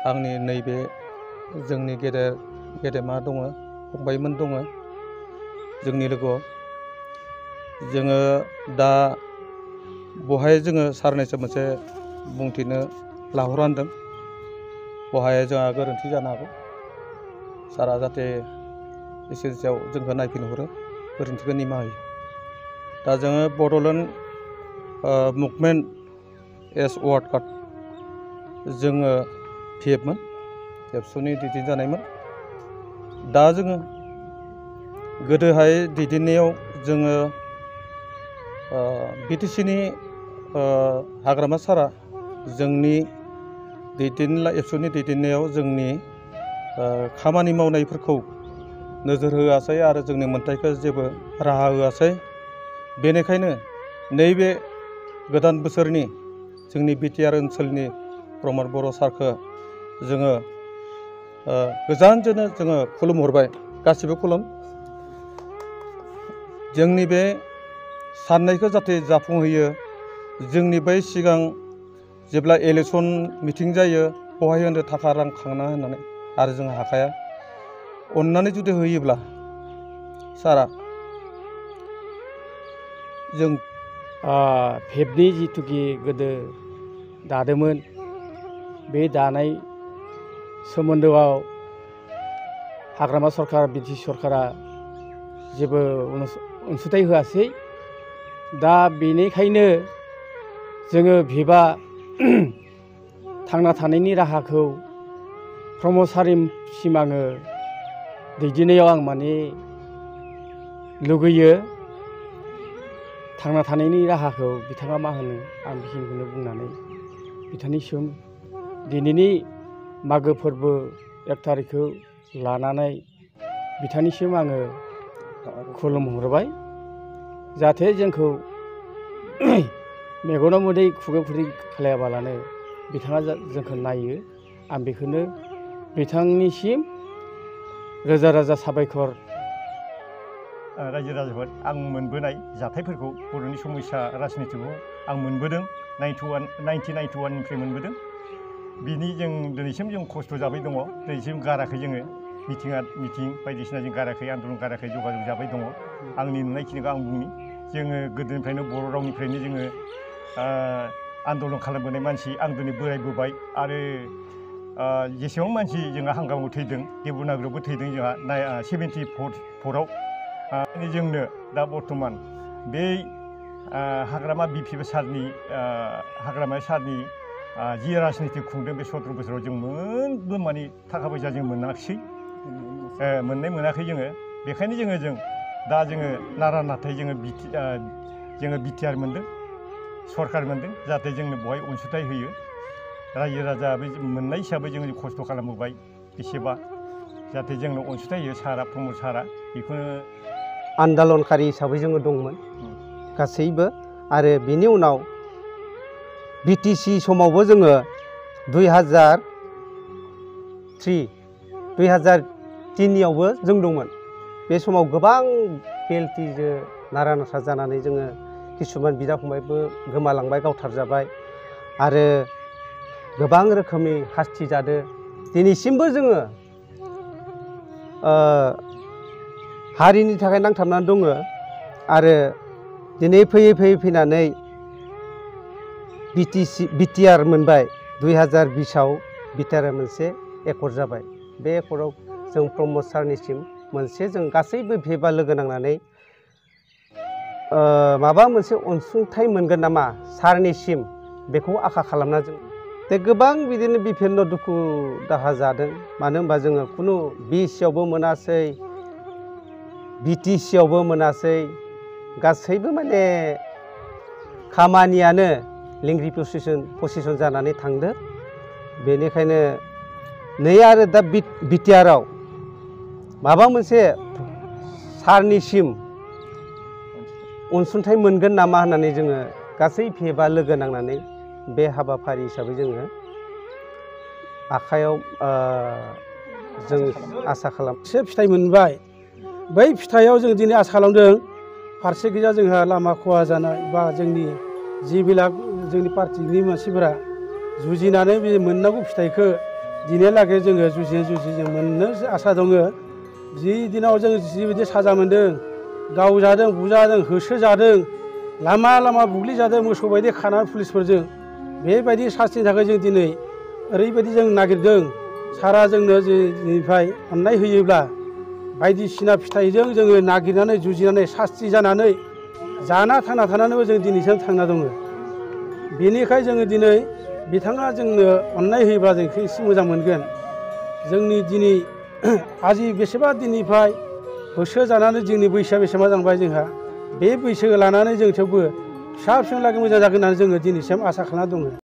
आंनि नैबे जोंनि गेदेमा दङ, फंबायमोन दङ जोंनि लोगोआव। जोङो दा बहाय जोङो सारनिसिम मोनसे बुंथिनो लाहरानदों। बहाय जोंहा गोरोन्थि जानो हागौ। सारा जाहाथे इसोरनि सायाव जोंखौ नायफिनहरो, गोरोन्थिखौ निमाहा होयो। दा जोङो Bodoland movement S ward card जोङो पिएफमोन, एबसुनि दैदेनजानायमोन। दा जोङो गोदोहाय दैदेननायाव जोङो बिटिसिनि हाग्रामा सारा जोंनि एबसुनि दैदेननायाव जोंनि खामानि मावनायफोरखौ नोजोर होआसै आरो जोंनि मोन्थाइखौ जेबो राहा होआसै। बेनिखायनो नैबे गोदान बोसोरनि जोंनि बिटिआर ओनसोलनि प्रमद बर' सारखौ जोङो गोजानजोंनो जोङो खुलुमहरबाय। गासिबो जोंनि बे साननायखौ जाहाथे जाफुंहोयो। जोंनि बै सिगां जेब्ला इलेक्सन मिटिं जायो बहाय होनो थाखा रां खांना होननानै, आरो जों हाखाया। अननानै जुदि होयोब्ला सारा जों भेबनि जिथुखि गोदो दादोंमोन, बे दानाय सोमोन्दोआव हाग्रामा सरकार, बिटि सरकारा जेबो अनसुंथाइ होआसै। दा बेनिखायनो जोङो भेबआ थांना थानायनि राहाखौ प्रमद सारसिम आङो दैदेननायाव आं माने लुगैयो। थांना थानायनि राहाखौ बिथाङा मा होनो, आं बेखिनिखौनो बुंनानै बिथांनिसिम दिनैनि मागो फोरबो 1 थारिखखौ लानानै बिथांनिसिम आङो खुलुमहरबाय। जाहाथे जोंखौ मेगनाव मोदै खुगायाव खुदै खालायाबालानो बिथाङा जोंखौ नायो। आं बेखौनो बिथांनिसिम रोजा रोजा साबायखर। रायजो राजाफोर, आं मोनबोनाय जाथायफोरखौ बर'नि समयसा राजनितिखौ आं मोनबोदों। 1991निफ्राय मोनबोदों। बिनि जों दिनैसिम जों खस्थ' जाबाय दङ। दिनैसिम गाराखै जोङो। मिटिं बायदिसिना जों गाराखै, आन्दलन गाराखै, जगाजग जाबाय दङ। आंनि नुनायखिनिखौ आं बुंनि। जोङो गोदोनिफ्रायनो बर' रावनिफ्रायनो जोङो आन्दलन खालामबोनाय मानसि। आं दिनै बोरायबोबाय आरो जेसेबां मानसि जोंहा हांगामाव थैदों, देबनागिरियावबो थैदों जोंहा 74आव। जोंनो दा बर्थमान बे हाग्रामा बिपि सारनि जि राजनिति खुंदों बे 17 बोसोराव जों मोनबो माने थाखा फैसा जों मोनाखिसै, मोनाखै जोङो। बेखायनो जों दा नारा नाथाय जोङो बिटिआर मोनदों, सरकार मोनदों। जाहाथे जोंनो बहाय अनसुंथाइ होयो। रायजो राजा मोननाय हिसाबै जों खस्थ' खालामबोबाय एसेबा, जाहाथे जोंनो अनसुंथाइ होयो सारा, प्रमद सारा। बेखौनो आन्दलनकारि हिसाबै जोङो दंमोन गासैबो। आरो बिनि उनाव बिटिसि समावबो जोङो 2003आवबो जों दंमोन। बे समाव गोबां पेलटिजों नारा नाथा जानानै जोङो किसुमान बिदा फंबायबो गोमालांबाय, गावथारजाबाय आरो गोबां रोखोमनि हास्थि जादों। दिनैसिमबो जोङो हारिनि थाखाय नांथाबनानै दङ। आरो दिनै फैनानै बिटिआर मोनबाय। 2020आव बिटिआर मोनसे एकर्ड जाबाय। बे एकर्डआव जों प्रमद सारनिसिम मोनसे जों गासैबो भेबआ लोगो नांनानै माबा मोनसे अनसुंथाइ मोनगोन नामा सारनिसिम, बेखौ आखा खालामना जों गोबां बिदिनो बिभिन्न दुखु दाहा जादों। मानो होनबा जोङो खुनु बिसिआवबो मोनासै, बिटिसिआवबो मोनासै। गासैबो माने खामानियानो लेंग्रि पजिसन जानानै थांदो। बेनिखायनो नै आरो दा बिटिआरआव माबा मोनसे सारनिसिम अनसुंथाइ मोनगोन नामा होननानै जोङो गासै भेबआ लोगो नांनानै बे हाबाफारि हिसाबै जोङो आखायाव जों आसा खालाम। एसे फिथाइ मोनबाय। बै फिथाइयाव जों दिनै आसा खालामदों फारसे गैया जोंहा लामा खहा जानाय बा जोंनि जिबिलाक जोंनि पार्टिनि मानसिफोरा जुजिनानै बे मोननांगौ फिथाइखौ दिनैहालागै जोङो जुजियै मोननो आसा दङ। जि दिनाव जों जिबायदि साजा मोन्दों, गावजादों, बुजादों, होसोजादों, लामा लामा बुग्लिजादों मोसौ बायदि खानानै पुलिसफोरजों, बेबायदि सास्तिनि थाखाय जों दिनै ओरैबायदि जों नागिरदों सारा जोंनो दिनैनिफ्राय अननाय होयोब्ला बायदिसिना फिथाइजों जोङो नागिरनानै जुजिनानै सास्ति जानानै जाना थांना थानानैबो जों दिनैसिम थांना दङ। बेनिखायनो जोङो दिनै बिथाङा जोंनो अननाय होयोब्ला जों एसे मोजां मोनगोन। जोंनि दिनै आजि बेसेबा दिननिफ्राय होसो जानानै जोंनि बैसोआ बेसेबा जांबाय जोंहा, बे बैसो लानानै जों थेवबो फिसा फिसौलागै मोजां जागोन होननानै जोङो दिनैसिम आसा खालामना दङ।